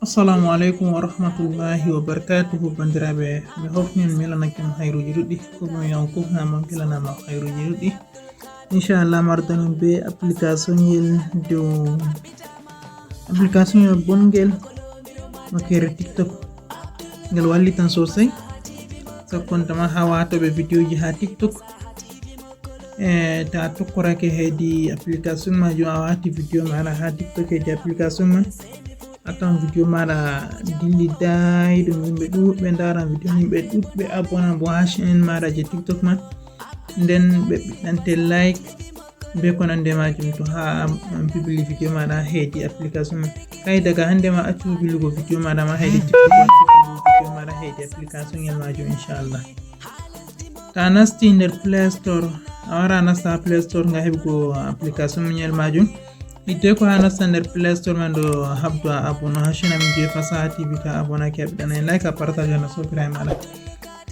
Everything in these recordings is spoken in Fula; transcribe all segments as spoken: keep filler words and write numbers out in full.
Assalamu aleykum wa rahmatullahi wa barakatuhu, banndiraaɓe. Mi hofni on, mi lanake on hayruuji ɗuɗɗi. Ko ɗum yon kufnama, mi lanama hayruuji ɗuɗɗi. Inchallah, mardanon be application ngel dow application ngel bongel makere TikTok. Ngel wallitan sosai. Sakkontama ha watoɓe videoji ha TikTok. E ta tokkorake hedi application majum, a wati video maɗa ha TikTok hedi application man, a tawan video maɗa dilli dai ɗum, yimɓe ɗuɗɓe ndaran video, yimɓe ɗuɗɓe abona bo ha chaîne maɗa je TikTok man. Nden ɓe ɓiɗɗante like be ko nande majum to ha an publie video maɗa hedi application man. Kai daga hande ma accu publilugo video maɗa ma hedi TikTok, accu publilugo video maɗa hedi application ngel majum, inchallah. Ta nasti nder Play Store, a wara a nasta ha Play Store nga heɓugo application muñal majum. Hidde ko ha nasta nder Play Store man ɗo, habdo a abono ha chaîne amin je Fasaha T V, ta abonake, a ɓiɗɗanay like, a partage na sobiraɓe maɗa.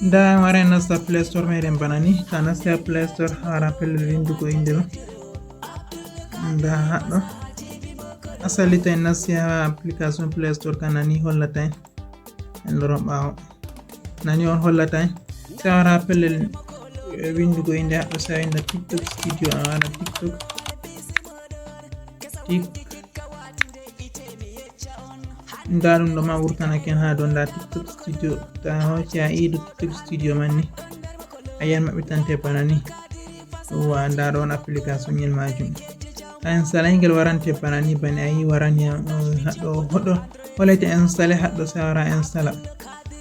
Nda wara nasta Play Store meɗen bana ni. Ta nasti ha Play Store, a wara pellel windugo inde ɗo. Nda haɗɗo. Asali ta en nasti ha application Play Store kan, nani hollata en. En loron ɓawo. Nani on hollata en. Sai a wara pellel, eh, windugo inde haɗɗo, sai a winda TikTok Studio, a wara TikTok. Tik. Nda ɗum ɗo ma wurtana ken ha dow, nda TikTok Studio. Ta hoci a ido TikTok Studio man ni, a yan maɓɓitante bana ni. Wa nda ɗo on application ngel majum. A installay ngel warante bana ni, bana a yi warani am, eh, haɗɗo hoɗo. Holete installé haɗɗo, sai a wara installa.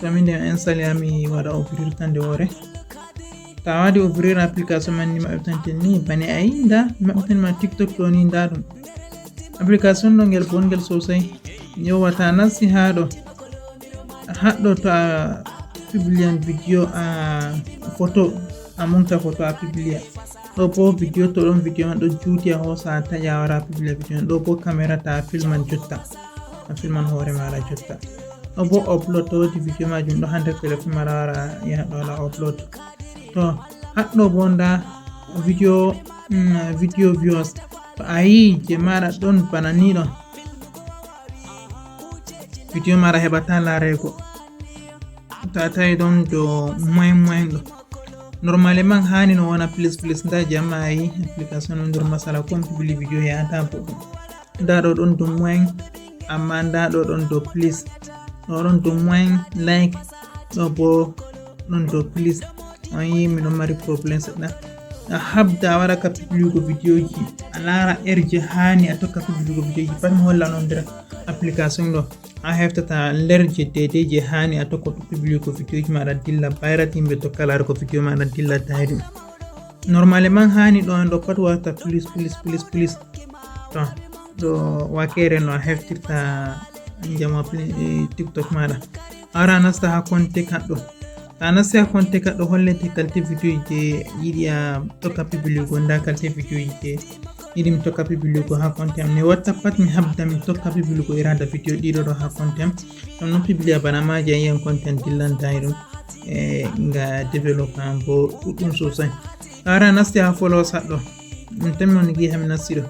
To min de installé ami waɗa ouvrir tan de wore. Ta wadi ouvrir application man ni maɓɓitante ni, bane a yi nda maɓɓitante ma TikTok ɗo ni, nda ɗum. Application ɗo ngel bongel sosai. Yowwa, ta nasti ha ɗo. Haɗɗo to a publian video, a photo, a mumta photo a publia. Ɗo bo video, to ɗon video man ɗo juuti, a hosa a taƴa a wara a publia video man. Ɗo bo camera, ta filman jotta. A filman hoore maɗa jotta. Ɗo bo upload, to wodi video majum ɗo ha nder téléphone maɗa, wara yaha ɗo wala upload. To haɗɗo bo nda video, mm, video views. To a yi je maɗa ɗon bana ni ɗon. Video maɗa heɓata larego. Ta tawi ɗon do moyen moyen ɗo. Normalement hani no wona plus plus, nda jamma a yi application on nder masala, comme publie video yahata boɗɗum. Nda ɗo ɗon do moyen, amma nda ɗo ɗon do plus. Ɗo ɗon do moyen like, ɗo bo ɗon do plus. On yi mi ɗon mari problème seɗɗa. A habda a waɗa ka publiugo videoji, a laara heure je hani a tokka publiugo videoji, pat mi hollan on nder application ɗo. A heftata l'heure je daidai je hani a tokkoto publiugo videoji maɗa dilla, bayrat yimɓe tokka laarugo video maɗa dilla daiɗum. Normalement hani ɗo en ɗo pat warta plus plus plus plus. To ɗo wakere no a heftirta njamu appli-, eh, TikTok maɗa. A wara a nasta ha konte kaɗɗo. Ta nasti ha konte kaɗɗo hollete qualité video je yiɗi a tokka publiugo, nda qualité video je yiɗi mi tokka publiugo ha konte am. Mi watta pat mi habda mi tokka publiugo irada video ɗiɗo ɗo ha konte am. Ɗum non publia bana maji a yiyan konte am dillan daiɗum. E nga développement bo ɗuɗɗum sosai. A wara a nasti ha followers haɗɗo. Min tan mi woni giha mi nasti ɗo.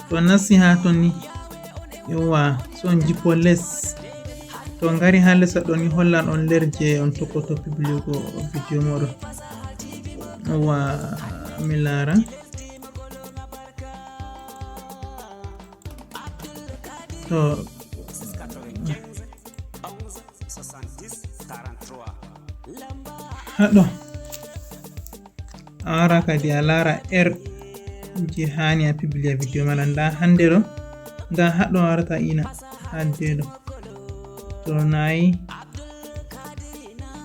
To a nasti ha ton ni, yowa, so on jippo les. To on ngari ha les ɗo ni hollan on l'heure je on tokkoto publiugo video moɗon. Yowa, mi laara. To haɗɗo. A wara kadi a laara heure je hani a publia video maɗa. Nda hande ɗo, nda haɗɗo a warata ina hande ɗo. To nayi,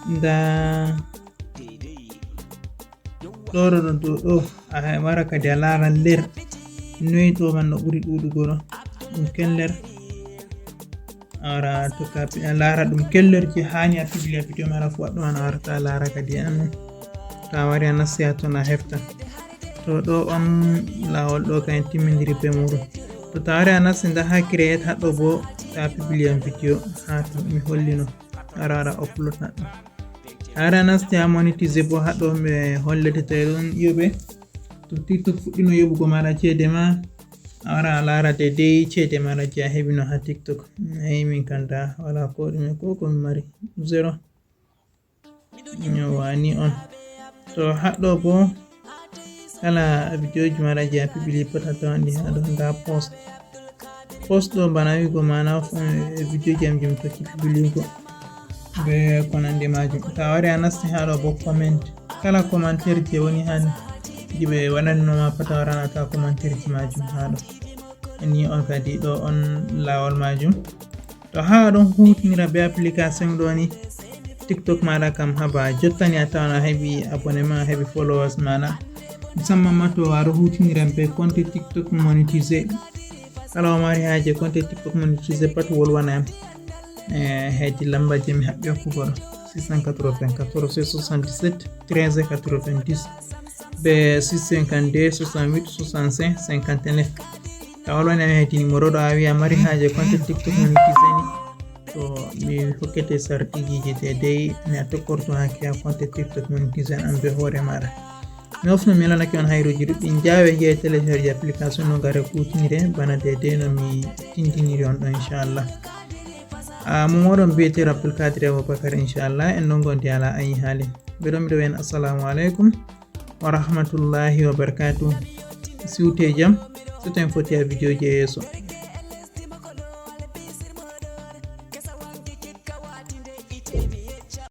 nda ɗo, ɗo, ɗo, ɗo, ɗo, a wara kadi a laara l'heure. Noy ɗo man no ɓuri ɗuɗugo ɗo. Ɗum ken l'heure. A wara to ka pi-, a laara ɗum quelle heure je hani a publia video maɗa fu, waɗɗo an a warata a laara kadi an. To a wari a nasti ha ton a heftan. To ɗo on lawol ɗo kayen timmidiri be muɗum. To ta wari a nasti nda ha create haɗɗo bo ta publian video ha ton mi hollino. A wara a upload haɗɗo. A wara a nasti ha monétiser bo haɗɗo ɓe hollete tawi ɗon yoɓe. To TikTok fuɗɗino yoɓugo maɗa cede ma, A wara a laara de dey ceede maɗa je a heɓino ha TikTok. Hey, min kanta wala ko ɗume, ko ko mi mari zero. Yawwa, ni on. To haɗɗo bo kala videoji maɗa je a pibili pat a tawan ɗi haɗo nda post. Post ɗo bana wigo mana videoji am jom tokki pibiligo be ko nandi majum. To a wari a nasti haɗo bo comment, kala commentaire je woni han je ɓe waɗannoma pat a warana ka commentaire ji majum haɗo. Ni on kadi ɗo on lawol majum. To ha aɗon hutinira be application ɗo ni, TikTok maɗa kam haba jottani a tawan a heɓi abonnement, a heɓi followers maɗa, musamman ma to aɗo hutinira be compte TikTok monétisé. Kala o mari haje compte TikTok monétisé pat wolwana am. Eh, hedi lamba je mi haɓɓi hokkugo ɗo, six cent quatre-vingt-quatorze soixante-dix-sept treize quatre-vingt-dix be six cinquante-deux soixante-huit soixante-cinq cinquante-neuf. Tawa wala ne hedi numéro ɗo a wiya mari haje compte TikTok monétisé ni. To mi hokkete sartijiji de dey ne a tokkorto hakke a compte TikTok monétisé an be hoore maɗa. Mi ofno mi lanake on hayruji ɗuɗɗi, jawe je télécharge application no gare kutinire bana de dey no mi tindiniri on ɗo, inchallah. A mo moɗon biyetero Abdul Kadir Abubakar, inchallah en ɗon gondi ala ayi haali. Mbeɗo mbiɗo en assalamu aleykum wa rahmatullahi wa barakatuh. Siwte jam so tawi foti ha videoji e yeeso.